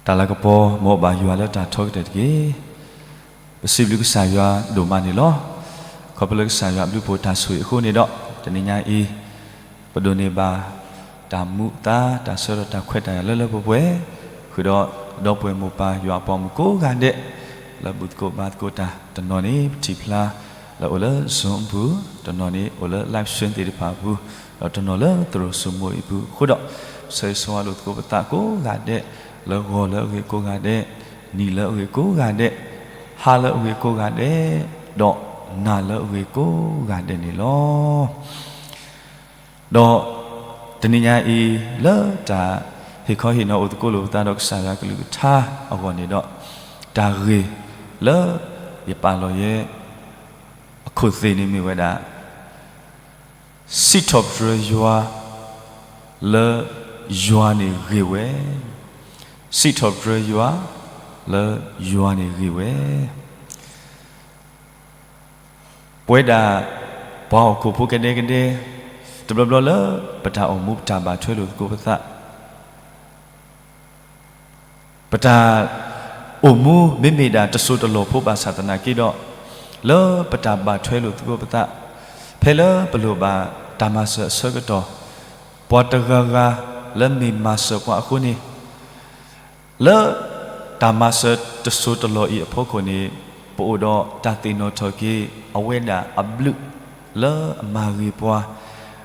တၢ်လၤကပီၤ မ်အဘၣ်ယွၤလၢတၢ်ထီကတၢၢ်တက့ၢ်. ပစံးဘျုးကစၢ်ယွၤဒိၣ်မးန့ၣ်လီၤ. ခီဖျိလၢကစၢ်ယွၤအဘျုးအဖှိၣ်တၢ်ဆိၣ်ဂ့ၤအဃိန့ၣ်ဒီး တနံၤညါအံၤ ပဒိးန့ၢ်ဘၣ် တၢ်မူအသါ တၢ်ဆၢကတီၢ် တၢ်ခွဲးတၢ်ယာ်လၢလၢပှဲၤပှဲၤ ဃုာ်ဒီး ဒီပုၢ်ဝဲၢ်မိၢ်ပၢ်ယွၤအပှၤမုၣ်ကိးဂၤဒဲး လၢဘူၣ်သကိးဘါသကိးတၢ်တနီၤန့ၣ် ပထံၣ်ဖျါ လၢအအိၣ်လၢ Zoom အပူၤ, တနီၤန့ၣ်အိၣ်လၢ live stream သ့ၣ်တဖၣ်အပူၤ, ဒီးတနီၤလၢသရိာ်စိမိၤအံၤအပူၤအဃိဒီး ဆၢဂ့ၤဆၢဝါလိာ်သကိးပသးကိးဂၤဒဲး လၢဂီၤလၢအဂ့ၤကိးဂၤဒဲး, နံၤလၢအဂ့ၤကိးဂၤဒဲး, ဟါလၢအဂ့ၤကိးဂၤဒဲး, ဒီးနၤလၢအဂ့ၤကိးဂၤဒဲးန့ၣ်လီၤ. ဒီးတနံၤညါအံၤ လၢတၢ်ဟ့ၣ်ခီဟ့ၣ်နီၤအိၣ်သကိးလိာ်ပသးဒီးကစၢ်ယွၤကလုၢ်ကထါအဂီၢ်န့ၣ်ဒီး တၢ်ဂ့ၢ်လၢယပာ်လီၤယဲ အခိၣ်သ့ၣ်န့ၣ်မ့ၢ်ဝဲဒၣ် စံးထီၣ်ပတြၢၤယွၤ လၢယွၤန့ၣ်ဂ့ၤဝဲ, စံးထီၣ်ပတြၢၤယွၤ လၢယွၤန့ၣ်ဂ့ၤဝဲ. ပဝဲဒၣ် ပှၤဟီၣ်ခိၣ်ဖိကဒဲကဒဲ တဘျီဘျီလၢပတၢ်အိၣ်မူပတၢ်ဘၣ်ထွဲလိာ်သကိးပသး ပတၢ်အိၣ်မူမ့မ့ၢ်ဒၣ်တစိၢ်တလီၢ်ဖိဘၣ်ဆၣ်သနာ်က့ဒီး လၢပတၢ်ဘၣ်ထွဲလိာ်သကိးပသး ဖဲလၢပလိၣ်ဘၣ်တၢ်မၤစၢၤအဆၢကတီၢ် ပှၤတဂၤဂၤလၢမ့ၢ်မၤစၢၤပှၤအဃိန့ၣ် လၢတၢ်မၤစၢၤတစိၢ်တလီၢ်အံၤအဖီခိၣ်န့ၣ် ပအိၣ်ဒီးတၢ်သ့ၣ်နီၣ်ထီၣ်က့ၤ အဝဲဒၣ်အဘျုးလၢအမၤဂ့ၤပှၤ,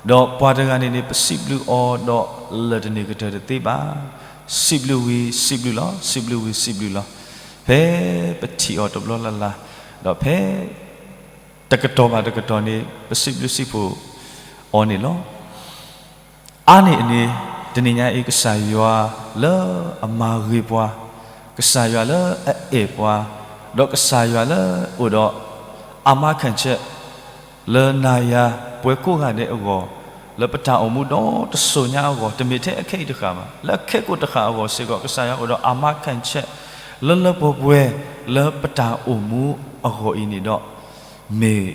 ဒီးပှၤတဂၤန့ၣ်န့ၣ် ပစံးဘျုးအီၤဒီးလၢာ်တန့ၢ်ကတၢၢ်တသ့ဘၣ်. စံးဘျုးဝံၤစံးဘျုးလီၤ, စံးဘျုးဝံၤစံးဘျုးလီၤ. ဖဲပထံၣ်အီၤတဘျီလၢ်လၢ်, ဒီးဖဲတကတီၢ်ဘၣ်တကတီၢ်န့ၣ် ပစံးဘျုးစံးဖှိၣ်အီၤန့ၣ်လီၤ. အါန့ၢ်အန့ၣ် တနံၤညါအံၤ ကစၢ်ယွၤလၢအမၤဂ့ၤပှၤ, ကစၢ်ယွၤလၢအအဲၣ်ပှၤ, ဒီးကစၢ်ယွၤလၢအိၣ်ဒီး အမါခၢၣ်ဆဲး လၢနၤယၤပှၤကိးဂၤဒဲးအဂီၢ်, လၢပတၢ်အိၣ်မူဒီတစိၢ်ညါအဂီၢ်, တမ့ၢ်ထဲအခဲအံၤတဃၣ်ဘၣ်, လၢအခဲကိာ်တဃၣ်အဂီၢ်စ့ၢ်ကီး ကစၢ်ယွၤအိၣ်ဒီးအမါခၢၣ်ဆဲး လၢလၢပှဲၤပှဲၤ လၢပတၢ်အိၣ်မူအဂီၢ်အံၤန့ၣ်ဒီး မ့ၢ်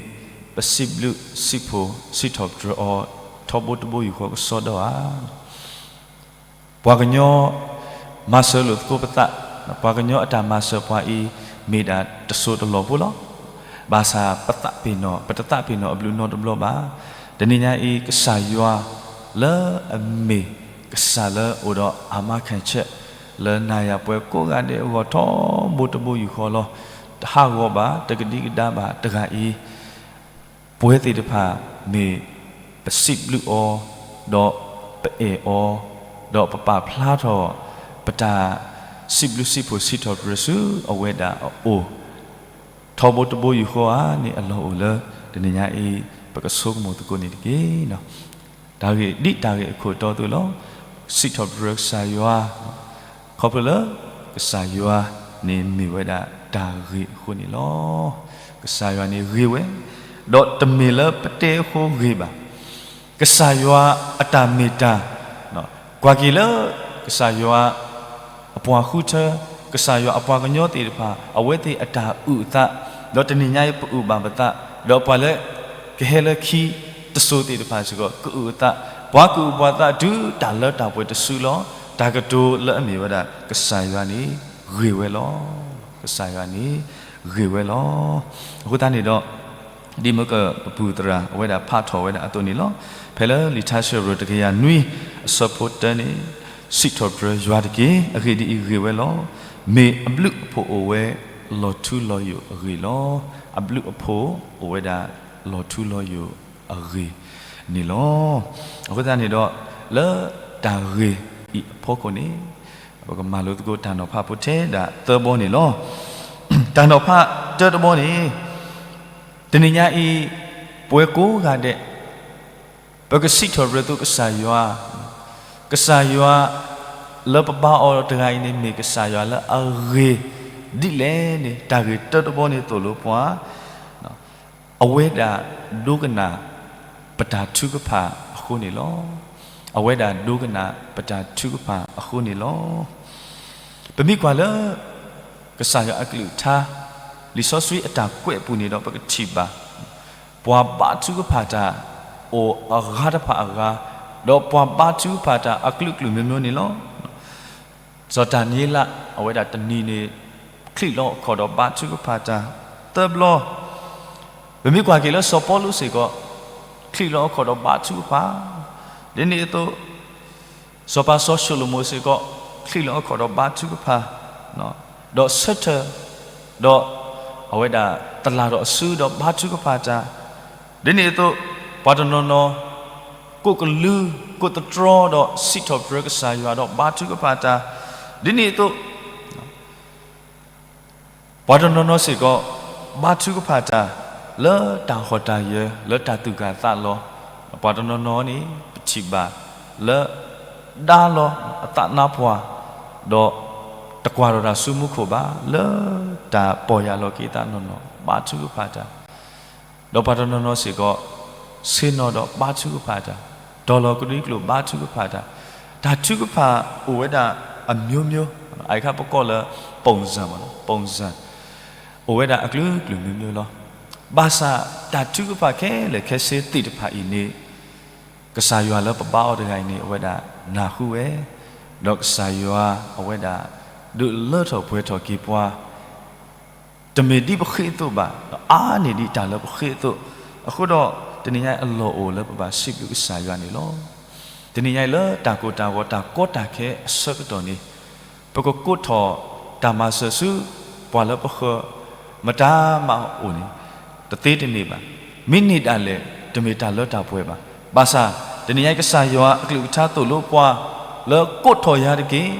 ပစံးဘျုးစံးဖှိၣ်စံးထီၣ်ပတြၢၤအီၤ ထီဘိတဘိယူၢ်ဃီကစီဒီဧါ. ပှၤကညီမၤစၢၤလိာ်သကိးပသး, ပှၤကညီအတၢ်မၤစၢၤပှၤအံၤ မ့ၢ်ဒၣ်တစိၢ်တလီၢ်ဖိလီၤ. ဘၣ်ဆၣ်ပသးပ့ၤနီၣ်, ပတသးပ့ၤနီၣ်အဘျုးနီတဘျီဘၣ်. တနံၤညါအံၤ ကစၢ်ယွၤလၢအမ့ၢ်ကစၢ်လၢအိၣ်ဒီးအမါခၢၣ်ဆဲး လၢနၤယၤပှၤကိးဂၤဒဲးအဂီၢ် ထီဘိတဘိယူၢ်ဃီလီၤ. တဟးဂီၤဘၣ်, တကဒံကဒါဘၣ်တဂၤအံၤ ပဝဲသ့ၣ်တဖၣ်မ့ၢ်ပစံးဘျုးအီၤ, ဒီးပအဲၣ်အီၤ, ဒီးပပာ်ဖျါထီၣ် ပတၢ်စံးဘျုးစံးဖှိၣ်စံးထီၣ်ပတြၢၤဆူအဝဲဒၣ်အအိၣ် ထီဘိတဘိယူၢ်ဃီဧါန့ၣ် အလီၢ်အိၣ်လၢတနံၤညါအံၤ ပကဆိကမိၣ်သကိးန့ၣ်တက့ၢ်. တၢ်ဂ့ၢ်ဒ်တၢ်ဂ့ၢ်အခိၣ်တီအသိးလီၤ. စံးထီၣ်ပတြၢၤကစၢ်ယွၤ ခီဖျိလၢကစၢ်ယွၤန့ၣ်မ့ၢ်ဝဲဒၣ်တၢ်ဂ့ၢ်အဃိန့ၣ်လီၤ. ကစၢ်ယွၤန့ၣ်ဂ့ၤဝဲ, ဒီးတမ့ၢ်လၢပတဲအဃိဂ့ၤဘၣ်. ကစၢ်ယွၤအတၢ်မ့ၢ်တၢ်, ကွၢ်က့ၤလၢကစၢ်ယွၤ အပှၤဃုထၢ, ကစၢ်ယွၤအပှၤကညီသ့ၣ်တဖၣ် အဝဲသ့ၣ်အတၢ်အုၣ်အသး, ဒီးတနံၤညါအံၤပအုၣ်ဘၣ်ပသး, ဒီးပှၤလၢကဟဲလၢခံတစိၢ်သ့ၣ်တဖၣ်စ့ၢ်ကီး ကအုၣ်အသး, ပှၤကအုၣ်ပှၤသးတုၤတၢ်လၢတၢ်ပှဲၤတစုလီၤ. တၢ်ကတိၤလၢအမ့ၢ်ဝဲဒၣ် ကစၢ်ယွၤန့ၣ်ဂ့ၤဝဲလီၤ. ကစၢ်ယွၤန့ၣ်ဂ့ၤဝဲလီၤ. အဃိသတးန့ၣ်ဒီး ဒ်မကပပုၢ်သရၣ် အဝဲဒၣ်ဖးထီၣ်ဝဲဒၣ်အသိးန့ၣ်လီၤ. ဖဲလၢလံာ်ထါစံးထီၣ်ပတြၢၤတကယၤနွံ အဆၢဖိတၢန့ၣ်, စံးထီၣ်ပတြၢၤယွၤတက့ၢ်. အဂ့ၢ်ဒ်အံၤဂ့ၤဝဲလီၤ. မ့ၢ်အဘျုးအဖှိၣ်အိၣ်ဝဲလီၤထူလီၤယိာ်အဂ့ၢ်လီၤ. အဘျုးအဖှိၣ်အိၣ်ဝဲဒၣ်လီၤထူလီၤယိာ်အဂ့ၢ်န့ၣ်လီၤ. အဃိသတးန့ၣ်ဒီး လၢတၢ်ဂ့ၢ်အံၤအဖီခိၣ်န့ၣ် ပကမၤလိသကိးတၢ်နီၤဖးဖိထဲဒၣ်သၢဘီန့ၣ်လီၤ. တၢ်နီၤဖးတၢတဘီန့ၣ် တနံၤညါအံၤ ပဝဲကိးဂၤဒဲး ပကစံးထီၣ်ပတြၢၤသကိးကစၢ်ယွၤ, ကစၢ်ယွၤလၢပဘါအီၤတဂၤအံၤန့ၣ် မ့ၢ်ကစၢ်ယွၤလၢအဂ့ၤဒ်လဲၣ်န့ၣ် တၢ်ဂ့ၢ်တၢတဘီန့ၣ်သိၣ်လိပှၤ အဝဲဒၣ်ဒိကနၣ်ပတၢ်ထုကဖၣ်အဃိန့ၣ်လီၤ. အဝဲဒၣ်ဒိကနၣ်ပတၢ်ထုကဖၣ်အဃိန့ၣ်လီၤ. ပမ့ၢ်ကွၢ်လၢ ကစၢ်ယွၤအကလုၢ်ကထါ လံာ်စီဆှံအတၢ်ကွဲးအပူၤန့ၣ်ဒီး ပကထံၣ်ဘၣ် ပှၤဘါထုကဖၣ်တၢ်အိၣ်အဂၤတဖၣ်အဂၤ, ဒီးပှၤဘါထုကဖၣ်တၢ်အကလုာ်ကလုာ်မျိုးမျိုးန့ၣ်လီၤ. စီၤဒၤနံးယ့လး အဝဲဒၣ်တနံၤန့ၣ် ချံးလီၤအခီၣ်ဒီးဘါထုကဖၣ်တၢ် သၢဘျီ, ပမ့ၢ်ကွၢ်က့ၤလၢစီၤပီလူးစ့ၢ်ကီး ချံးလီၤအခီၣ်ဒီးဘါထုကဖၣ်, ဒ်န့ၣ်အသိး စီၤပၤစီၤၡလိၤမိၣ်စ့ၢ်ကီး ချံးလီၤအခီၣ်ဒီးဘါထုကဖၣ်, ဒီးဆၢထၢၣ်, ဒီးအဝဲဒၣ်တလၢ်ဒီးအစုဒီးဘါထုကဖၣ်တၢ်, ဒ်န့ၣ်အသိး ပှၤတနီၤနီၤ ကိးကလုာ် ကိးသတြီဒီးစံးထီၣ်ပတြၢၤကစၢ်ယွၤဒီးဘါထုကဖၣ်တၢ်, ဒ်န့ၣ်အသိး ပှၤတနီၤနီၤစ့ၢ်ကီး ဘါထုကဖၣ်တၢ် လၢတၢ်ဟီၣ်တၢ်ယၢၤ လၢတၢ်သူၣ်ကၢ်သးလီၤ, ပှၤတနီၤနီၤန့ၣ် ပထံၣ်ဘၣ်လၢ ဒါလီၤအသးနါပှၢ်, ဒီးတကွၢ်ထီၣ်တၢ်ဆူမူခိၣ်ဘၣ် လၢတၢ်ပီၢ်ယၢ်လီၤက့ၤသးနီၢ်နီၢ် ဘါထုကဖၣ်တၢ် ဒီးပှၤတနီၤနီၤစ့ၢ်ကီး ဆ့ၣ်နီၤဒီးဘါထုကဖၣ်တၢ်, တီၤလီၤကဒွံကျိာ်ဘါထုကဖၣ်တၢ်, တၢ်ထုကဖၣ်အိၣ်ဝဲဒၣ်အမျိုးမျိုး, အအံၤခါပကိးလၢ ပုံစံ မ့ၢ်နီၤ, ပုံစံ, အိၣ်ဝဲဒၣ်အကလုာ်ကလုာ်မျိုးမျိုးလီၤ. ဘၣ်ဆၣ်တၢ်ထုကဖၣ်ခဲလၢာ်ခဲဆ့သ့ၣ်တဖၣ်အံၤန့ၣ် ကစၢ်ယွၤလၢပဘါအီၤတဂၤအံၤန့ၣ် အဝဲဒၣ်နၢ်ဟူဝဲ, ဒီးကစၢ်ယွၤအဝဲဒၣ် ဒုးလၢထီၣ်ပှဲၤထီၣ်က့ၤပှၤ တမ့ၢ်ဒ်ပဃ့အသိးဘၣ်, အါန့ၢ်ဒံးတၢ်လၢပဃ့အသိး, အဃိဒီး တနံၤညါအံၤအလီၢ်အိၣ်လၢပဘၣ်စံးဘျုးကစၢ်ယွၤန့ၣ်လီၤ. တနံၤညါအံၤလၢတၢ်ကိၢ်တၢ်ဂီၤတၢ်ကီတၢ်ခဲအဆၢကတီၢ်န့ၣ် ပကကိးထီၣ်တၢ်မၤစၢၤဆူ ပှၤလၢပဃၢၤ မတၤမးအိၣ်န့ၣ် တသ့တန့ၢ်ဘၣ်. မ့ၢ်န့ၢ်ဒၣ်လဲာ် တမ့ၢ်တၢ်လၢတၢ်ပှဲၤဘၣ်. ဘၣ်ဆၣ် တနံၤညါအံၤကစၢ်ယွၤအကလုၢ်ကထါသိၣ်လိပှၤ လၢကိးထီၣ်ယၤတက့ၢ်,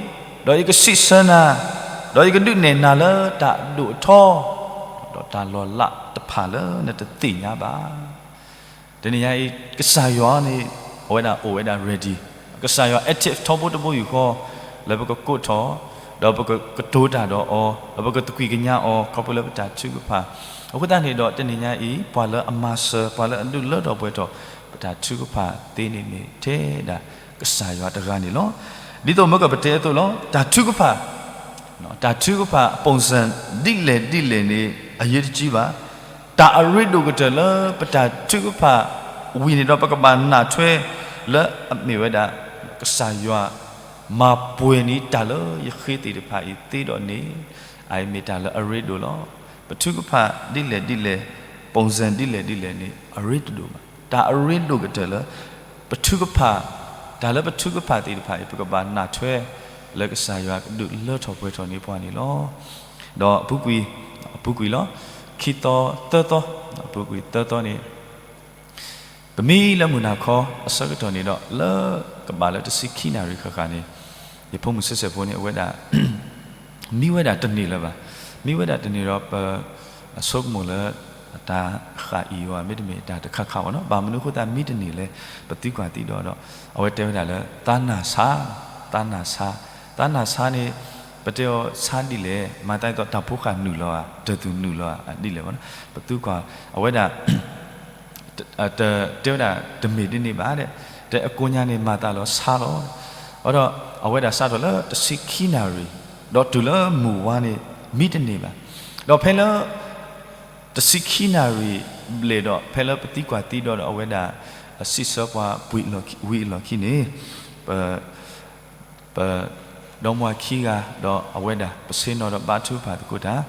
ဒီးယကစံးဆၢနၤ, ဒီးယကဒုးနဲၣ်နၤလၢတၢ်အဒိၣ်အထီ ဒီးတၢ်လီၤလးတဖၣ်လၢနတသ့ၣ်ညါဘၣ်. တနံၤညါအံၤ ကစၢ်ယွၤန့ၣ် အဝဲဒၣ်အိၣ်ဝဲဒၣ် ready, ကစၢ်ယွၤ active ထီဘိတဘိယူၢ်ဃီ လၢပကကိးထီၣ်, ဒီးပကကတိၤတၢ်ဒီးအီၤ, ဒီးပကသကွံာ်ကညးအီၤ ခီဖျိလၢပတၢ်ထုကဖၣ်. အဃိသတးန့ၣ်ဒီး တနံၤညါအံၤ ပှၤလၢအမၤစၢၤ ပှၤလၢအဒုးလၢထီၣ်ပှဲၤထီၣ် ပတၢ်ထုကဖၣ်သ့န့ၣ်မ့ၢ်ထဲဒၣ် ကစၢ်ယွၤတဂၤန့ၣ်လီၤ. ဒ်သိးမ့ၢ်ကပတဲအသိးလီၤ. တၢ်ထုကဖၣ် တၢ်ထုကဖၣ် ပုံစံ ဒ်လဲၣ်ဒ်လဲၣ်န့ၣ် အရေးတကြီးဘၣ်. တၢ်အရ့ဒိၣ်ကတၢၢ်လၢပတၢ်ထုကဖၣ်ဝံၤန့ၣ်ဒီး ပကဘၣ်နၢ်ထွဲလၢအမ့ၢ်ဝဲဒၣ် ကစၢ်ယွၤ မၤပှဲၤန့ၢ်တၢ်လၢယဃ့သ့ၣ်တဖၣ်အံၤသ့ဒီးန့ၣ် အအံၤမ့ၢ်တၢ်လၢအရ့ဒိၣ်လီၤ. ပထုကဖၣ်ဒ်လဲၣ်ဒ်လဲၣ် ပုံစံ ဒ်လဲၣ်ဒ်လဲၣ်န့ၣ် အရ့တဒိၣ်ဘၣ်. တၢ်အရ့ဒိၣ်ကတၢၢ်လၢ ပထုကဖၣ်, တၢ်လၢပထုကဖၣ်သ့ၣ်တဖၣ်အံၤ ပကဘၣ်နၢ်ထွဲ လၢကစၢ်ယွၤကဒုးလၢထီၣ်ပှဲၤထီၣ်န့ၢ်ပှၤန့ၣ်လီၤ. ဒီးအပူၤကွံာ်, အပူၤကွံာ်လီၤ. ခံသီသၢသီ, အပူၤကွံာ်သၢသီန့ၣ် ပမံလၢမုၢ်နၤခီအဆၢကတီၢ်န့ၣ်ဒီး လၢကဘၣ်လၢတဆံခံနၣ်ရံၣ်ဃၣ်ဃၣ်န့ၣ် ယဖိမုၣ်ဆဲးဆဲးဖိန့ၣ် အဝဲဒၣ် မံဝဲဒၣ်တန့ၢ်လၢၤဘၣ်. မံဝဲဒၣ်တန့ၢ်ဒီး ပဆိကမိၣ်လၢ တၢ်ဃၣ်အံၤအီၤ မ့တမ့ၢ်တၢ်တခါခါအီၤနီၤ. ဘၣ်မနုၤအဃိသတးမံတန့ၢ်လဲၣ်, ပသံကွၢ်သံဒိးဒီး အဝဲတဲဝဲဒၣ်လၢ သးနၢ်ဆါ, သးနၢ်ဆါ, သးနၢ်ဆါန့ၣ် ပတဲအီၤဆါဒ်လဲၣ်, မၤသးဒ်သိးတၢ်ဖိဃၣ်နုာ်လီၤဧါ, တၢ်သူၣ်နုာ်လီၤဧါ, ဒ်လဲၣ်ဘၣ်နီၤ. ပသံကွၢ် အဝဲဒၣ် တဲဝဲဒၣ်တမ့ၢ်ဒ်န့ၣ်ဘၣ်, တဲအကိညါန့ၣ် မၤသးလီၤဆါလီၤ. အဒီးအဝဲဒၣ်စးထီၣ်လၢတဆံခံနၣ်ရံၣ် ဒီးတုၤလၢမုၢ်ဝါန့ၣ် မံတန့ၢ်ဘၣ်. ဒီးဖဲလၢ တဆံခံနၣ်ရံၣ်ဘျဲၣ်ဒီး ဖဲလၢပသံကွၢ်သံဒိးဒီး အဝဲဒၣ် စံးဆၢပှၤဝံၤအလီၢ်ခံန့ၣ် ပ ပဒီမါဝၤခံဂၤ ဒီးအဝဲဒၣ် ပဆ့ၣ်နီၤဒီးဘါထုကဖၣ်သကိးတၢ်,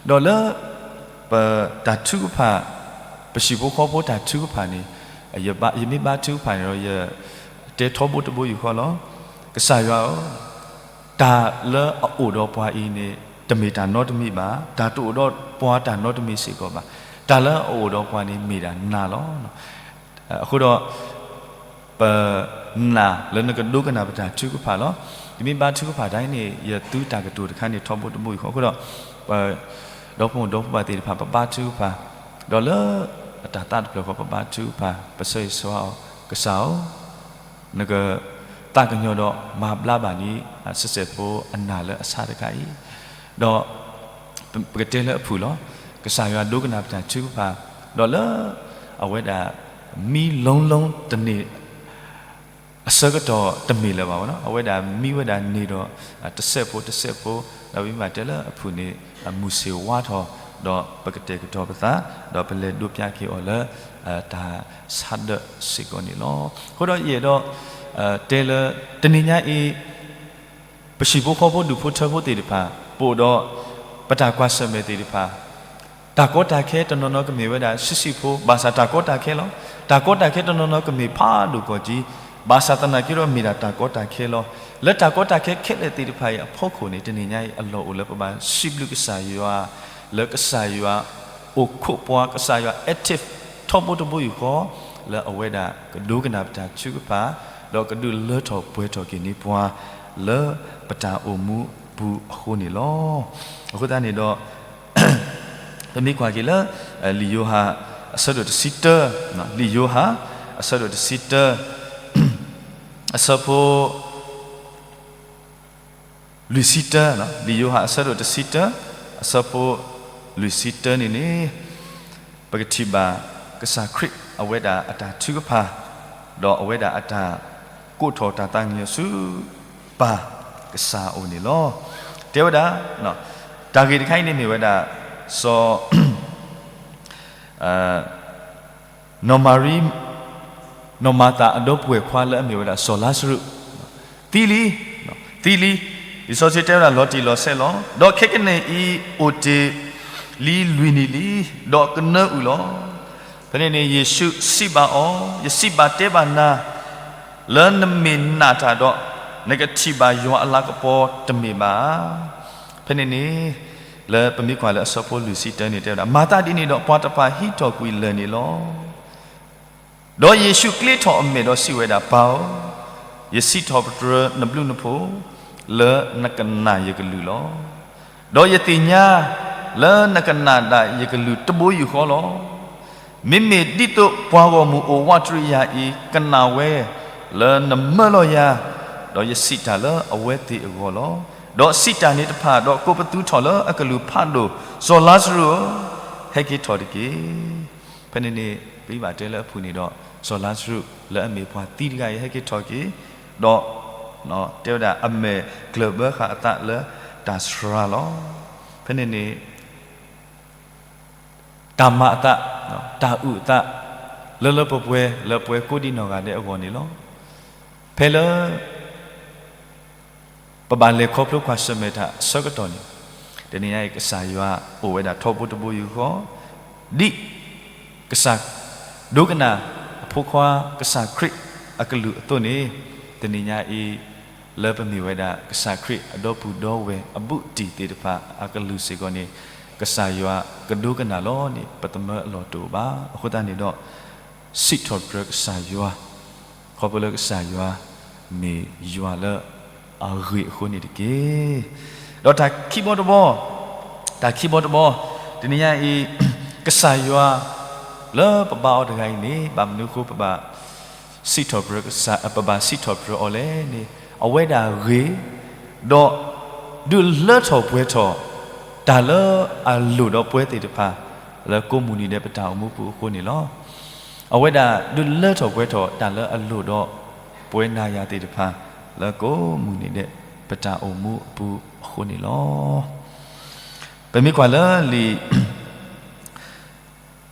ဒီးလၢ ပတၢ်ထုကဖၣ်, ပဟံၣ်ဖိဃီဖိတၢ်ထုကဖၣ်န့ၣ် ယမ့ၢ်ဘါထုကဖၣ်န့ၣ်ဒီး ယတဲထီဘိတဘိယူၢ်ဃီလီၤ. ကစၢ်ယွၤဧၢ, တၢ်လၢအအိၣ်ဒီးပှၤအံၤန့ၣ် တမ့ၢ်တၢ်နီတမံၤဘၣ်, တၢ်တအိၣ်ဒီးပှၤတၢ်နီတမံၤစ့ၢ်ကီးဘၣ်. တၢ်လၢအအိၣ်ဒီးပှၤန့ၣ်မ့ၢ်ဒၣ်နၤလီၤ. အဃိဒီး ပနာ်လၢနကဒိကနၣ်ပတၢ်ထုကဖၣ်လီၤ. ယမ့ၢ်ဘါထုကဖၣ်တၢ်အံၤန့ၣ် ယသူတၢ်ကတိၤတခါန့ၣ်ထီဘိတဘိအံၤဃီ. အဃိဒီး ပဒီဖိမိၢ်ဒီဖိပၢ်သ့ၣ်တဖၣ် ပဘါထုကဖၣ်, ဒီးလၢအတၢ်သးတဖျၢၣ်ဃီ ပဘါထုကဖၣ်, ပဆၢဂ့ၤဆၢဝါအီၤ, ကစၢ်ဧၢ, နကသးကညီၤဒီးမၤဘျါဘၣ်န့ၣ် ဆဲးဆဲးဖိအနၢ်လၢအဆါတခါအံၤ, ဒီး ပကတဲလၢအဖုၣ်လီၤ. ကစၢ်ယွၤဒိကနၣ်ပတၢ်ထုကဖၣ်, ဒီးလၢ အဝဲဒၣ် မံလိၤလိၤတန့ၢ် အဆၢကတီၢ်တမ့ၢ်လၢၤဘၣ်နီၤ. အဝဲဒၣ်မံဝဲဒၣ်န့ၢ်ဒီး တစဲးဖိတစဲးဖိ, ဒီးပမ့ၢ်ဘၣ်တဲလၢအဖုၣ်န့ၣ် မုၢ်ဆ့ၣ်ဝါထီၣ်, ဒီးပကတဲာ်ကတီၤပသး, ဒီးပလဲၤဒိးပျးက့ၤအီၤလၢ တၢ်ဆါဒၢးစ့ၢ်ကီးန့ၣ်လီၤ. အဃိဒီးယအဲၣ်ဒိး တဲလၢ တနံၤညါအံၤ ပဟံၣ်ဖိဃီဖိဒူၣ်ဖိထၢဖိသ့ၣ်တဖၣ် ပအိၣ်ဒီး ပတၢ်ကွၢ်ဆၢၣ်မဲာ်သ့ၣ်တဖၣ်, တၢ်ကီတၢ်ခဲတနီၤနီၤကမ့ၢ်ဝဲဒၣ်ဆံးဆံးဖိ, ဘၣ်ဆၣ်တၢ်ကီတၢ်ခဲလီၤ. တၢ်ကီတၢ်ခဲတနီၤနီၤကမ့ၢ်ဖးဒိၣ်ကီၢ်ကံ, ဘၣ်ဆၣ်သနာ်က့ဒီးမ့ၢ်ဒၣ်တၢ်ကီတၢ်ခဲလီၤ. လၢတၢ်ကီတၢ်ခဲခဲလၢာ်သ့ၣ်တဖၣ်အံၤအဖီခိၣ်န့ၣ် တနံၤညါအံၤအလီၢ်အိၣ်လၢပဘၣ်စံးဘျုးကစၢ်ယွၤ, လၢကစၢ်ယွၤအိၣ်ခိးပှၤ, ကစၢ်ယွၤ active ထီဘိတဘိယူၢ်ဃီ လၢအဝဲဒၣ်ကဒိကနၣ်ပတၢ်ထုကဖၣ်, ဒီးကဒုးလၢထီၣ်ပှဲၤထီၣ်က့ၤန့ၢ်ပှၤ လၢပတၢ်အိၣ်မူအပူၤအဃိန့ၣ်လီၤ. အဃိသတးန့ၣ်ဒီး ပမ့ၢ်ကွၢ်က့ၤလၢ လံာ်ယိၤဟၣ်အဆၢဒိၣ်တဆံတၢ, လံာ်ယိၤဟၣ် အဆၢဒိၣ်တဆံတၢ အဆၢဖိ လွံၢ်ဆံတၢ, လံာ်ယိၤဟၣ်အဆၢဒိၣ်တဆံတၢ အဆၢဖိ လွံၢ်ဆံတၢန့ၣ်န့ၣ် ပကထံၣ်ဘၣ်ကစၢ်ခရံာ်အဝဲဒၣ်အတၢ်ထုကဖၣ်, ဒီးအဝဲဒၣ်အတၢ်ကိးထီၣ်တၢ်သးကညီၤဆူ ပၢ်ကစၢ်အအိၣ်န့ၣ်လီၤ. တဲဝဲဒၣ် တၢ်ဂ့ၢ်တခါအံၤန့ၣ်မ့ၢ်ဝဲဒၣ် စီၤ နီၢ်မၤရံ နီၢ်မၤသၤအဒီပုၢ်ဝဲၢ်ခွါလၢအမ့ၢ်ဝဲဒၣ်စီၤလါစရူး သံလံ, သံလံ, လံာ်စီဆှံတဲဝဲဒၣ်လီၤတံၢ်လီၤဆဲးလီၤ. ဒီးခဲကနံၣ်အံၤအိၣ်တ့ၢ်လံလွံၢ်နံၣ်လံ, ဒီးကနၢအုၣ်လီၤ. ဖဲန့ၣ်န့ၣ် ယ့ၣ်ၡူးစံးဘၣ်အီၤ, ယစံးဘၣ်တဲဘၣ်နၤ, လၢနမ့ၢ်နာ်တၢ်ဒီး နကထံၣ်ဘၣ်ယွၤအလၤကပီၤတမ့ၢ်ဘၣ်ဧါ. ဖဲန့ၣ်န့ၣ် လၢပမ့ၢ်ကွၢ်လၢအဆၢဖိလွံၢ်ဆံတၢန့ၣ်တဲဝဲဒၣ်, မၤသးဒ်န့ၣ်ဒီး ပှၤတဖၣ်ဟံးထီၣ်ကွံာ်လၢၢ်န့ၣ်လီၤ. ဒီးယ့ၣ်ၡူးကျ့ထီၣ်အမဲာ်ဒီးစံးဝဲဒၣ်, ပၢ်ဧၢ, ယစံးထီၣ်ပတြၢၤနဘျုးနဖှိၣ် လၢနကနာ်ယကလုၢ်လီၤ. ဒီးယသ့ၣ်ညါ လၢနကနာ်ဒၣ်ယကလုၢ်တဘိယူၢ်ဃီလီၤ. မ့မ့ၢ်ဒ်သိးပှၤဂီၢ်မုၢ်အိၣ်ဝးတရံးယၤအံၤ ကနာ်ဝဲ လၢနမၢလီၤယၤ, ဒီးယစံးတၢ်လၢအဝဲသ့ၣ်အဂီၢ်လီၤ. ဒီးစံးတၢ်န့ၣ်တဖၣ်, ဒီးကိးပသူထီၣ်လၢအကလုၢ်ဖးဒိၣ်, စီၤလါစရူးဧၢ, ဟဲက့ၤထီၣ်တက့ၢ်. ဖဲန့ၣ်န့ၣ် ပဘၣ်တဲလၢအပူၤန့ၣ်ဒီး စီၤလါစရူးလၢအမ့ၢ်ပှၤသံတဂၤအံၤ ဟဲက့ၤထီၣ်က့ၤ, ဒီး တဲဝဲဒၣ်အမဲာ်ကျၢၢ်ဘၢဃာ်အသးလၢတၢ်စှၤလီၤ. ဖဲန့ၣ်န့ၣ် တၢ်မၤအသး, တၢ်အုၣ်အသး လၢလၢပှဲၤပှဲၤ လၢပှၤကိးဒံနီၢ်ဂၤဒဲးအဂီၢ်န့ၣ်လီၤ. ဖဲလၢ ပဘၣ်လဲၤခီဖျိကွၢ်ဆၢၣ်မဲာ်တၢ်အဆၢကတီၢ်န့ၣ်, တနံၤညါအံၤ ကစၢ်ယွၤအိၣ်ဝဲဒၣ်ထီဘိတဘိယူၢ်ဃီ, ဒ်ကစၢ်ဒိကနၣ်အဖိခွါ ကစၢ်ခရံာ်အကလုၢ်အသိးန့ၣ်, တနံၤညါအံၤ လၢပမ့ၢ်ဝဲဒၣ်ကစၢ်ခရံာ်အဒီပုၢ်ဒီဝဲၢ်အဘူးတံၢ်သ့ၣ်တဖၣ်အကလုၢ်စ့ၢ်ကီးန့ၣ်, ကစၢ်ယွၤကဒိကနၣ်လီၤန့ၣ် ပတမၢအလီၢ်တအိၣ်ဘၣ်. အဃိသတးန့ၣ်ဒီး စံးထီၣ်ပတြၢၤကစၢ်ယွၤ, ခီဖျိလၢကစၢ်ယွၤမ့ၢ်ယွၤလၢအဂ့ၤအဃိန့ၣ်တက့ၢ်. ဒီးတၢ်ခံဘီတဘီ, တၢ်ခံဘီတဘီ, တနံၤညါအံၤ ကစၢ်ယွၤလၢပဘါအီၤတဂၤအံၤန့ၣ် ဘၣ်မနုၤအဃိပဘၣ် စံးထီၣ်ပတြၢၤကစၢ်, ပဘၣ်စံးထီၣ်ပတြၢၤအီၤလဲၣ်န့ၣ်, အဝဲဒၣ်ဂ့ၤ, ဒီးဒုးလၢထီၣ်ပှဲၤထီၣ် တၢ်လၢအလိၣ်ဒီးပဝဲသ့ၣ်တဖၣ် လၢကိးမုၢ်နံၤဒဲးပတၢ်အိၣ်မူပူၤအဃိန့ၣ်လီၤ. အဝဲဒၣ်ဒုးလၢထီၣ်ပှဲၤထီၣ်တၢ်လၢအလိၣ်ဒီးပဝဲနၤယၤသ့ၣ်တဖၣ် လၢကိးမုၢ်နံၤဒဲးပတၢ်အိၣ်မူအပူၤအဃိန့ၣ်လီၤ. ပမ့ၢ်ကွၢ်လၢလံာ်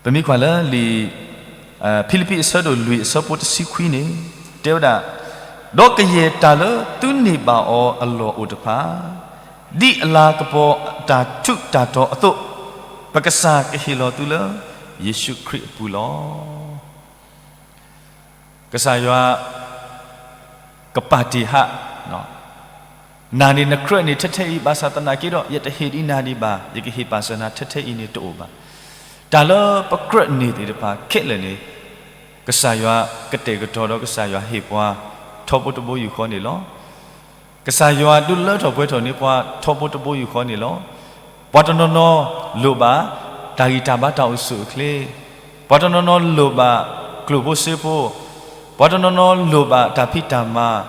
ပမ့ၢ်ကွၢ်လၢလံာ် ဖံလံးပံးအဆၢဒိၣ်လွံၢ်အဆၢဖိတဆံခွံန့ၣ် တဲဝဲဒၣ်, ဒီးကယဲၢ်တၢ်လၢသုန့ၢ်ဘၣ်အီၤအလီၢ်အိၣ်တဖၣ်, ဒ်အလၤကပီၤအတၢ်ထူးတၢ်တီၤအသိး, ပကစၢ်ကဟ့ၣ်လီၤသုလၢယ့ၣ်ၡူးခရံာ်အပူၤလီၤ. ကစၢ်ယွၤ ကပာ်တ့ၢ်ဟး, နၤန့ၣ်နကြၢးန့ၢ်ထဲထဲအံၤ ဘၣ်ဆၣ်သနာ်က့ဒီး ယတဟ့ၣ်ဒံးနၤဒံးဘၣ်, ယကဟ့ၣ်ပာ်စၢၤနၤထဲထဲအံၤန့ၣ်တအိၣ်ဘၣ်. တၢ်လၢပကြၢးန့ၢ်သ့ၣ်တဖၣ်ခဲလၢာ်န့ၣ် ကစၢ်ယွၤကတဲာ်ကတီၤဒီးကစၢ်ယွၤဟ့ၣ်ပှၤထီဘိတဘိယူၢ်ဃီန့ၣ်လီၤ. ကစၢ်ယွၤဒုးလၢထီၣ်ပှဲၤထီၣ်န့ၢ်ပှၤထီဘိတဘိယူၢ်ဃီန့ၣ်လီၤ. ပှၤတနီၤနီၤလိၣ်ဘၣ် တၢ်ဂံၢ်တၢ်ဘါတၢ်အိၣ်ဆူၣ်အိၣ်ချ့, ပှၤတနီၤနီၤလိၣ်ဘၣ်ကျိၣ်ဖိစ့ဖိ, ပှၤတနီၤနီၤလိၣ်ဘၣ်တၢ်ဖံးတၢ်မၤ,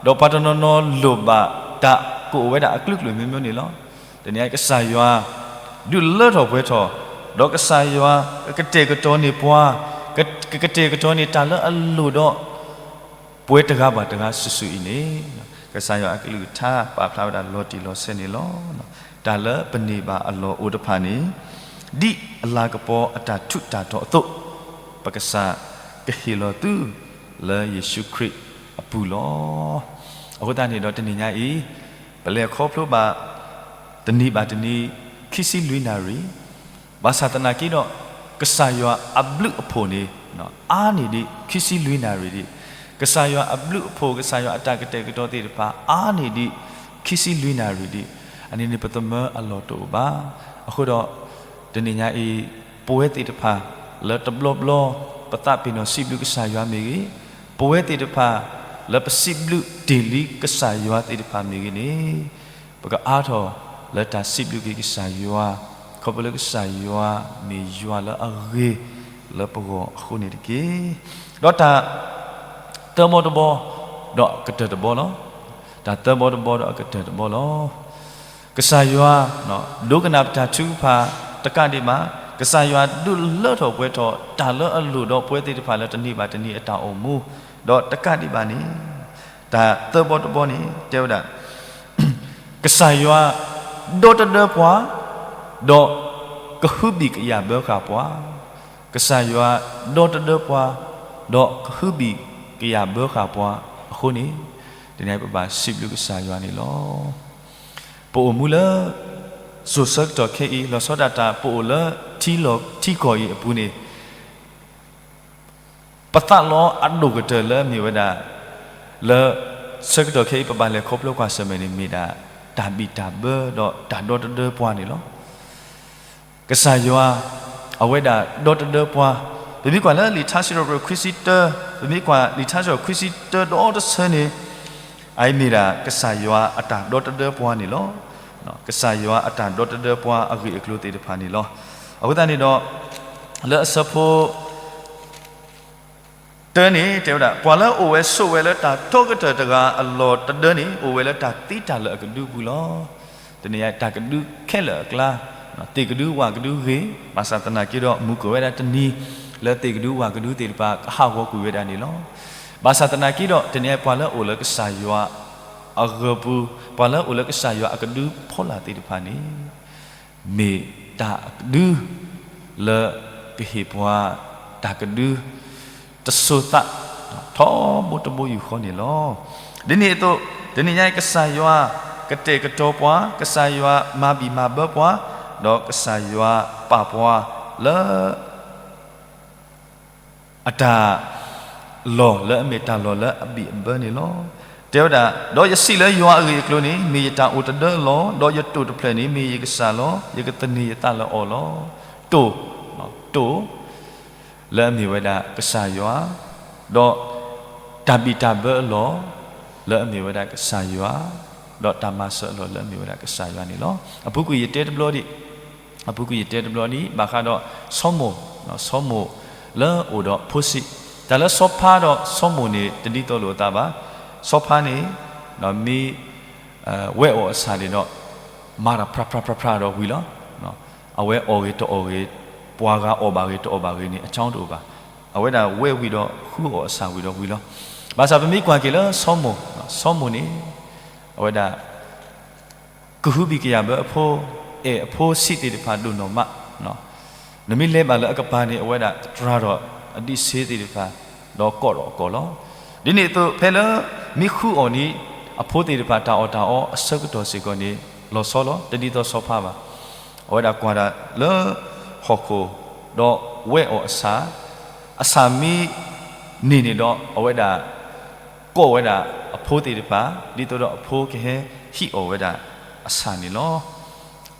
ဒီးပှၤတနီၤနီၤလိၣ်ဘၣ်တၢ်ကအိၣ်ဝဲဒၣ်အကလုာ်ကလုာ်မျိုးမျိုးန့ၣ်လီၤ. တနံၤအံၤကစၢ်ယွၤ ဒုးလၢထီၣ်ပှဲၤထီၣ်, ဒီးကစၢ်ယွၤ ကကတဲာ်ကတီၤန့ၢ်ပှၤ, ကကတဲာ်ကတီၤန့ၢ်တၢ်လၢအလိၣ်ဒီး ပဝဲတဂၤဘၣ်တဂၤစုာ်စုာ်အံၤန့ၣ်, ကစၢ်ယွၤအကလုၢ်ကထါပာ်ဖျါဝဲဒၣ်လီၤတံၢ်လီၤဆဲးန့ၣ်လီၤ. တၢ်လၢပန့ၢ်ဘၣ်အလီၢ်အိၣ်တဖၣ်န့ၣ်, ဒ်အလၤကပီၤအတၢ်ထူးတၢ်တီၤအသိး, ပကစၢ်ကဟ့ၣ်လီၤသု လၢယ့ၣ်ၡူးခရံာ်အပူၤလီၤ. အဃိသတးန့ၣ်ဒီးတနံၤညါအံၤ, ပ ပလဲၤခီဖျိဘၣ် တနံၤဘၣ်တနံၤ ခံဆံလွံၢ်နၣ်ရံၣ်, ဘၣ်ဆၣ်သနာ်က့ဒီး ကစၢ်ယွၤအဘျုးအဖှိၣ်န့ၣ် အါန့ၢ်ဒံးခံဆံလွံၢ်နၣ်ရံၣ်ဒံး, ကစၢ်ယွၤအဘျုးအဖှိၣ် ကစၢ်ယွၤအတၢ်ကတဲာ်ကတီၤသ့ၣ်တဖၣ် အါန့ၢ်ဒံးခံဆံလွံၢ်နၣ်ရံၣ်ဒံး, အန့ၣ်န့ၣ် ပသမၢအလီၢ်တအိၣ်ဘၣ်. အဃိဒီး တနံၤညါအံၤ ပဝဲသ့ၣ်တဖၣ် လၢတဘျီဘျီ ပသးပ့ၤနီၣ်စံးဘျုးကစၢ်ယွၤမ့ၢ်ဂ့ၤ, ပဝဲသ့ၣ်တဖၣ် လၢပစံးဘျုးတ့ၢ်လံကစၢ်ယွၤသ့ၣ်တဖၣ်မ့ၢ်ဂ့ၤန့ၣ်, ပကအါထီၣ်လၢတၢ်စံးဘျုးက့ၤကစၢ်ယွၤ, ခီဖျိလၢကစၢ်ယွၤမ့ၢ်ယွၤလၢအဂ့ၤလၢပဂီၢ်အဃိန့ၣ်တက့ၢ်. ဒီးတၢ်သၢဘီတဘီ ဒီးအကတၢၢ်တဘီလီၤ. တၢ်သၢဘီတဘီဒီးအကတၢၢ်တဘီလီၤ. ကစၢ်ယွၤ ဒိကနၣ်ပတၢ်ထုကဖၣ်တကးဒံးဘၣ်, ကစၢ်ယွၤဒုးလၢထီၣ်ပှဲၤထီၣ် တၢ်လၢအလိၣ်ဒီးပဝဲသ့ၣ်တဖၣ်လၢတနံၤဘၣ်တနံၤအတၢ်အိၣ်မူ, ဒီးတကးဒံးဘၣ်န့ၣ် တၢ်သၢဘီတဘီန့ၣ် တဲဝဲဒၣ် ကစၢ်ယွၤ ဒီတဒၢပှၤ, ဒီးကဟုဘံၣ်ကယာ်ဘၢဃာ်ပှၤ, ကစၢ်ယွၤ ဒီတဒၢပှၤ, ဒီးကဟုဘံၣ်ကယာ်ဘၢဃာ်ပှၤအဃိန့ၣ်, တနံၤအံၤပဘၣ်စံးဘျုးကစၢ်ယွၤန့ၣ်လီၤ. ပအိၣ်မူလၢ စိၤဆၢကတီၢ်ခဲအံၤ လီၤဆီဒၣ်တၢ်ပအိၣ်လၢထံလီၢ်ထံကီၢ်အံၤအပူၤန့ၣ် ပသးလီအဒိၣ်ကတၢၢ်လၢမ့ၢ်ဝဲဒၣ် လၢဆၢကတီၢ်ခဲအံၤ ပဘၣ်လဲၤခီဖျိကွၢ်ဆၢၣ်မဲာ်န့ၣ် မ့ၢ်ဒၣ်တၢ်ဘံၣ်တၢ်ဘၢ ဒီးတၢ်ဒီတဒၢပှၤန့ၣ်လီၤ. ကစၢ်ယွၤ အဝဲဒၣ်ဒီတဒၢပှၤ, ပမ့ၢ်ကွၢ်လၢလံာ်ထါစံးထီၣ်ပတြၢၤခွံဆံတၢ, ပမ့ၢ်ကွၢ်လံာ်ထါစံးထီၣ်ခွံဆံတၢဒီတဆၢန့ၣ်, အအံၤမ့ၢ်ဒၣ်ကစၢ်ယွၤအတၢ်ဒီတဒၢပှၤန့ၣ်လီၤ. ကစၢ်ယွၤအတၢ်ဒီတဒၢပှၤအဂ့ၢ်အကျိၤသ့ၣ်တဖၣ်န့ၣ်လီၤ. အဃိသတးန့ၣ်ဒီး လၢအဆၢဖိ တၢန့ၣ် တဲဝဲဒၣ် ပှၤလၢအအိၣ်ဝဲဆိးဝဲလၢတၢ်တီကတၢၢ်တဂၤအလီၢ်တဒၢန့ၣ် အိၣ်ဝဲလၢတၢ်သံတၢ်လၢာ်အကဒုပူၤလီၤ. တနံၤအံၤ တၢ်ကဒုခဲလၢာ်အကျါ, သ့ၣ်ကဒုဝၣ်ကဒုဂ့ၤ, ဘၣ်ဆၣ်သနာ်က့ဒီး မုၢ်ကအိၣ်ဝဲဒၣ်တနံၤ လၢသ့ၣ်ကဒုဝၣ်ကဒုသ့ၣ်တဖၣ် ကဟးဂီၤကွံာ်ဝဲဒၣ်န့ၣ်လီၤ. ဘၣ်ဆၣ်သနာ်က့ဒီး တနံၤအံၤ ပှၤလၢအအိၣ်လၢကစၢ်ယွၤအဂၢၤပူၤ, ပှၤလၢအအိၣ်လၢကစၢ်ယွၤအကဒုဖီလာ်သ့ၣ်တဖၣ်န့ၣ် မ့ၢ်တၢ်အကဒု လၢကဟ့ၣ်ပှၤ တၢ်ကဒု တစိၤသး ထီဘိတဘိယူၢ်ဃီန့ၣ်လီၤ. ဒ်န့ၣ်အသိး တနံၤညါအံၤ ကစၢ်ယွၤကတဲာ်ကတီၤပှၤ, ကစၢ်ယွၤမၤဘံၣ်မၤဘၢပှၤ, ဒီးကစၢ်ယွၤပာ်ပှၤလၢ အတၢ်လီၢ်လၢအမ့ၢ်တၢ်လီၢ်လၢအဘံၣ်အဘၢန့ၣ်လီၤ. တဲဝဲဒၣ်, ဒီးယစံးလၢယွၤအဂ့ၢ်အကျိၤန့ၣ် မ့ၢ်ယတၢ်အိၣ်တဒၢအလီၢ်, ဒီးယတိာ်တဖျၢၣ်န့ၣ် မ့ၢ်ယကစၢ်လီၤ. ယကသန့ၤယသးလၢအီၤလီၤ. တိာ်, တိာ် လၢအမ့ၢ်ဝဲဒၣ်ကစၢ်ယွၤ, ဒီးတၢ်ဘံၣ်တၢ်ဘၢအလီၢ် လၢအမ့ၢ်ဝဲဒၣ်ကစၢ်ယွၤ, ဒီးတၢ်မၤစၢၤအလီၢ်လၢအမ့ၢ်ဝဲဒၣ်ကစၢ်ယွၤန့ၣ်လီၤ. အပူၤကွံာ်ယတဲတဘျီဒံး, အပူၤကွံာ်ယတဲတဘျီဒံး ဘၣ်ဃးဒီးစီၤမိၣ်, စီၤမိၣ်လၢအအိၣ်ဒီးဖိဆံး, တၢ်လၢစီၤဖါဒီးစီၤမိၣ်န့ၣ် တဒ်သိးလိာ်အသးဘၣ်. စီၤဖါန့ၣ် မ့ၢ် ဝဲအီၣ်အဆၣ်န့ၣ်ဒီး မၤတၢ်ဖြးဖြးဖြးဖြးဒီးဝံၤလီၤ. အဝဲအီၣ်ဂ့ၤတအီၣ်ဂ့ၤ, ပှၤဂၤအီၣ်ဘၣ်ဂ့ၤတအီၣ်ဘၣ်ဂ့ၤန့ၣ် အကၠီတအိၣ်ဘၣ်. အဝဲဒၣ်ဝဲဝံၤဒီးဃုအီၣ်အဆၣ်ဝံၤဒီးဝံၤလီၤ. ဘၣ်ဆၣ်ပမ့ၢ်ကွၢ်က့ၤလၢစီၤမိၣ်, စီၤမိၣ်န့ၣ် အဝဲဒၣ် ကဟုဘံၣ်ကယာ်ဘၢအဖိ, အဲၣ်အဖိဆံးသ့ၣ်တဖၣ်ဒိၣ်နီၢ်မး, နမ့ၢ်လဲၤဘၣ်လၢအကပၤန့ၣ် အဝဲဒၣ်တြၤဒီးအဒံးဆှံသ့ၣ်တဖၣ်, ဒီးကိးဒီးအကိးလီၤ. ဒ်န့ၣ်အသိး ဖဲလၢမ့ၢ်ဃုအီၣ်န့ၣ် အဖိသ့ၣ်တဖၣ်တၢ်အီၣ်တၢ်အီအဆၢကတီၢ်စ့ၢ်ကီးန့ၣ် လီၤဆီလီၤ, တဒ်သိးစီၤဖါဘၣ်. အဝဲဒၣ်ကွၢ်ဒၣ်လၢဟီၣ်ခိၣ်, ဒီးဝဲအီၣ်အဆၣ်, အဆၣ်မ့ၢ်န့ၢ်န့ၣ်ဒီး အဝဲဒၣ် ကိးဝဲဒၣ်အဖိသ့ၣ်တဖၣ် ဒ်သိးဒီးအဖိကဟဲဟံးအီၣ်ဝဲဒၣ်အဆၣ်န့ၣ်လီၤ.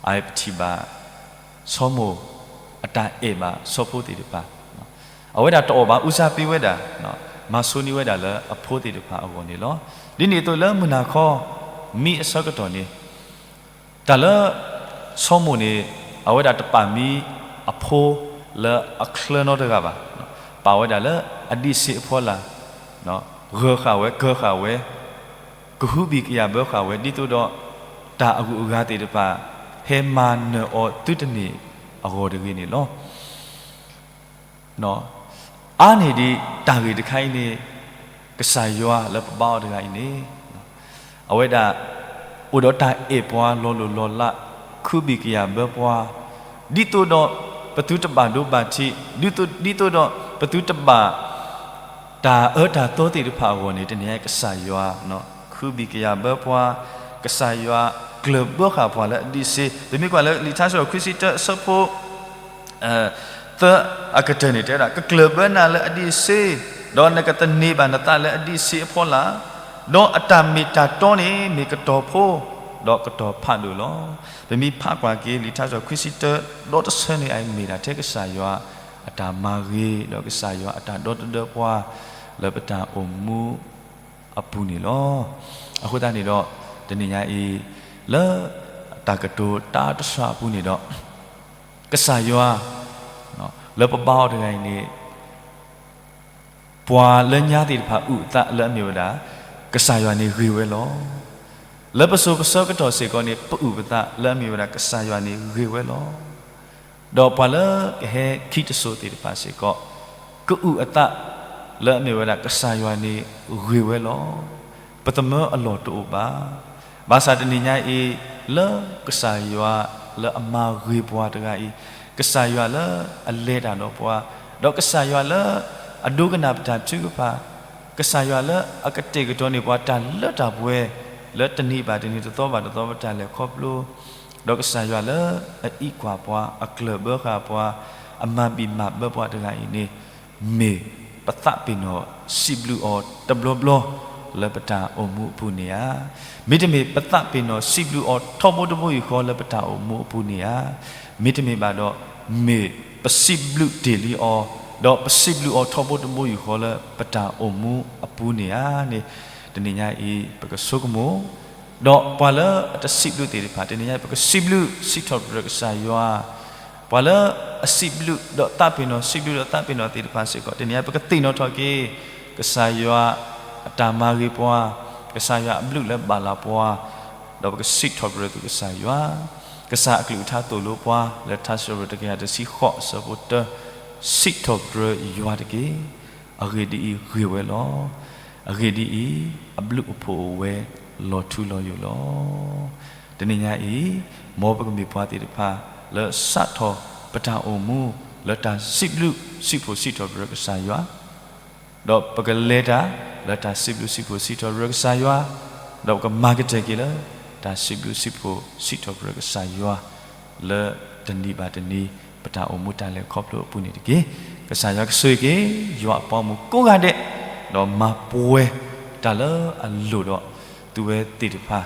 အပထံၣ်ဘၣ် စီၤမိၣ်အတၢ်အဲၣ်ဘၣ်စီၤဖိသ့ၣ်တဖၣ်, အဝဲဒၣ်တအီၣ်ဘၣ် ဦးစားပေး ဝဲဒၣ်, မၤဆိန့ၢ်ဝဲဒၣ်လၢအဖိသ့ၣ်တဖၣ်အဂီၢ်န့ၣ်လီၤ. ဒ်န့ၣ်အသိးလၢမုၢ်နၤခီ မံအဆၢကတီၢ်န့ၣ် တၢ်လၢ စီၤမိၣ်န့ၣ် အဝဲဒၣ်တပာ်မံအဖိလၢအချၢနီတဂၤဘၣ်, ပာ်ဝဲဒၣ်လၢအဒံးဆှံအဖီလာ်, ဂၢၤဃာ်ဝဲ ကၢၤဃာ်ဝဲ, ကဟုဘံၣ်ကယာ်ဘၢဃာ်ဝဲ ဒ်သိးဒီး တၢ်အဂုၤအဂၤသ့ၣ်တဖၣ် ဟဲမၤနၢၤအီၤသုတန့ၢ်အဂီၢ်တဂ့ၤန့ၣ်လီၤ. အါန့ၢ်ဒံးတၢ်ဂ့ၢ်တခါအံၤန့ၣ် ကစၢ်ယွၤလၢပဘါအီၤတဂၤအံၤန့ၣ် အဝဲဒၣ် အိၣ်ဒီးတၢ်အဲၣ်ပှၤလီၤလိၢ်လီၤလး ကဟုဘံၣ်ကယာ်ဘၢပှၤ ဒ်သိးဒီးပသုတဘၣ်ဒိဘၣ်ထံး ဒ်သိးဒီးပသုတဘၣ် တၢ်အၢတၢ်သီသ့ၣ်တဖၣ်အဂီၢ်န့ၣ် တနံၤအံၤကစၢ်ယွၤ ကဟုဘံၣ်ကယာ်ဘၢပှၤ ကစၢ်ယွၤကျၢၢ်ဘၢဃာ်ပှၤလၢအဒံးဆှံ, ပမ့ၢ်ကွၢ်လၢလံာ်ထါစံးထီၣ်ပတြၢၤ ခွံဆံတၢ အဆၢဖိ သၢ အကတၢၢ်န့ၣ် တဲဝဲဒၣ် ကကျၢၢ်ဘၢနၤလၢအဒံးဆှံ, ဒီးနကသန့ၤဘၣ်နသးလၢအဒံးဆှံအဖီလာ်, ဒီးအတၢ်မ့ၢ်တၢ်တီန့ၣ် မ့ၢ်ကတီၤဖိ, ဒီးကတီၤဖးဒိၣ်လီၤ. ပမ့ၢ်ဖးကွၢ်က့ၤ လံာ်ထါစံးထီၣ်ပတြၢၤ ခွံဆံတၢ ဒီတဆၢန့ၣ် အမ့ၢ်ဒၣ်ထဲကစၢ်ယွၤအတၢ်မၤဂ့ၤ ဒီးကစၢ်ယွၤအတၢ်ဒီသဒၢပှၤ လၢပတၢ်အိၣ်မူအပူၤန့ၣ်လီၤ. အဃိသတးန့ၣ်ဒီး တနံၤညါအံၤ လၢတၢ်ကတိၤတၢ်တစှၤအပူၤန့ၣ်ဒီး ကစၢ်ယွၤ လၢပဘါအီၤတဂၤအံၤန့ၣ် ပှၤလၢညါသ့ၣ်တဖၣ်အုၣ်အသးလၢအမ့ၢ်ဝဲဒၣ် ကစၢ်ယွၤန့ၣ်ဂ့ၤဝဲလီၤ. လၢပစိၤပဆၢကတီၢ်စ့ၢ်ကီးန့ၣ် ပအုၣ်ပသးလၢအမ့ၢ်ဝဲဒၣ် ကစၢ်ယွၤန့ၣ်ဂ့ၤဝဲလီၤ. ဒီးပှၤလၢကဟဲခံတစိၤသ့ၣ်တဖၣ်စ့ၢ်ကီး ကအုၣ်အသးလၢအမ့ၢ်ဝဲဒၣ် ကစၢ်ယွၤန့ၣ်ဂ့ၤဝဲလီၤ. ပသမၢအလီၢ်တအိၣ်ဘၣ်. ဘၣ်ဆၣ်တနံၤညါအံၤ လၢကစၢ်ယွၤလၢအမၤဂ့ၤပှၤတဂၤအံၤ, ကစၢ်ယွၤလၢအလဲၤတၢ်ဒီးပှၤ, ဒီးကစၢ်ယွၤလၢအဒိကနၣ်ပတၢ်ထုကဖၣ်, ကစၢ်ယွၤလၢအကတဲာ်ကတီၤန့ၢ်ပှၤတၢ်လၢတၢ်ပှဲၤ လၢတနံၤဘၣ်တနံၤ တသီဘၣ်တသီ ပတၢ်လဲၤခီဖျိ, ဒီးကစၢ်ယွၤလၢအအံးကွၢ်ပှၤ အကျၢၢ်ဘၢဃာ်ပှၤ, အမၤဘံၣ်မၤဘၢပှၤတဂၤအံၤန့ၣ် မ့ၢ်ပသးပ့ၤနီၣ်စံးဘျုးအီၤတဘျီဘျီ လၢပတၢ်အိၣ်မူအပူၤန့ၣ်ဧါ. မ့တမ့ၢ်ပသးပ့ၤနီၣ်စံးဘျုးအီၤထီဘိတဘိယူၢ်ဃီလၢပတၢ်အိၣ်မူအပူၤန့ၣ်ဧါ. မ့တမ့ၢ်ဘၣ်ဒီး မ့ၢ်ပစံးဘျုးတ့ၢ်လံအီၤ, ဒီးပစံးဘျုးအီၤထီဘိတဘိယူၢ်ဃီလၢပတၢ်အိၣ်မူအပူၤန့ၣ်ဧါန့ၣ် တနံၤညါအံၤ ပကဆိကမိၣ်, ဒီးပှၤလၢအတစံးဘျုးသ့ၣ်တဖၣ် တနံၤညါအံၤ ပကစံးဘျုးစံးထီၣ်ပတြၢၤကစၢ်ယွၤ, ပှၤလၢအစံးဘျုးဒီးသးပ့ၤနီၣ် စံးဘျုးဒီးသးပ့ၤနီၣ်သ့ၣ်တဖၣ်စ့ၢ်ကီး တနံၤညါအံၤ ပကသ့ၣ်နီၣ်ထီၣ်က့ၤ ကစၢ်ယွၤအတၢ်မၤဂ့ၤပှၤ, ကစၢ်ယွၤအဘျုးလၢဘၣ်လၤပှၤ, ဒီးပကစံးထီၣ်ပတြၢၤသုကစၢ်ယွၤ, ကစၢ်အကလုၢ်ကထါသိၣ်လိပှၤ လၢထါစံးထီၣ်ပတြၢၤတကယၤတဆံဃိးအဆၢဖိတၢ, စံးထီၣ်ပတြၢၤယွၤတက့ၢ်. အဂ့ၢ်ဒ်အံၤ, ဂ့ၤဝဲလီၤ. အဂ့ၢ်ဒ်အံၤ, အဘျုးအဖှိၣ်အိၣ်ဝဲလီၤထူလီၤယိာ်လီၤ. တနံၤညါအံၤ, မ်ပကမ့ၢ်ပှၤသ့ၣ်တဖၣ် လၢစးထီၣ်ပတၢ်အိၣ်မူ လၢတၢ်စံးဘျုးစံးဖှိၣ်စံးထီၣ်ပတြၢၤကစၢ်ယွၤ, ဒီးပကလဲၤတၢ်လၢတၢ်စံးဘျုးစံးဖှိၣ်စံးထီၣ်ပတြၢၤကစၢ်ယွၤ, ဒီးပကမၤကတၢၢ်က့ၤလၢ တၢ်စံးဘျုးစံးဖှိၣ်စံးထီၣ်ပတြၢၤကစၢ်ယွၤ လၢတနံၤဘၣ်တနံၤ ပတၢ်အိၣ်မူတၢ်လဲၤခီဖျိအပူၤန့ၣ်တက့ၢ်. ကစၢ်ယွၤကဆိၣ်ဂ့ၤက့ၤ ယွၤအပှၤမုၣ်ကိးဂၤဒဲး, ဒီးမၤပှဲၤတၢ်လၢအလိၣ်ဒီး သုဝဲသ့ၣ်တဖၣ်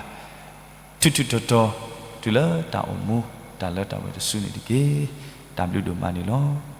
ထူးထူးတီၤတီၤ တုၤလၢတၢ်အိၣ်မူ တၢ်လၢတၢ်ဝဲတစုန့ၣ်တက့ၢ်. တၢ်ဘျုးဒိၣ်မးန့ၣ်လီၤ.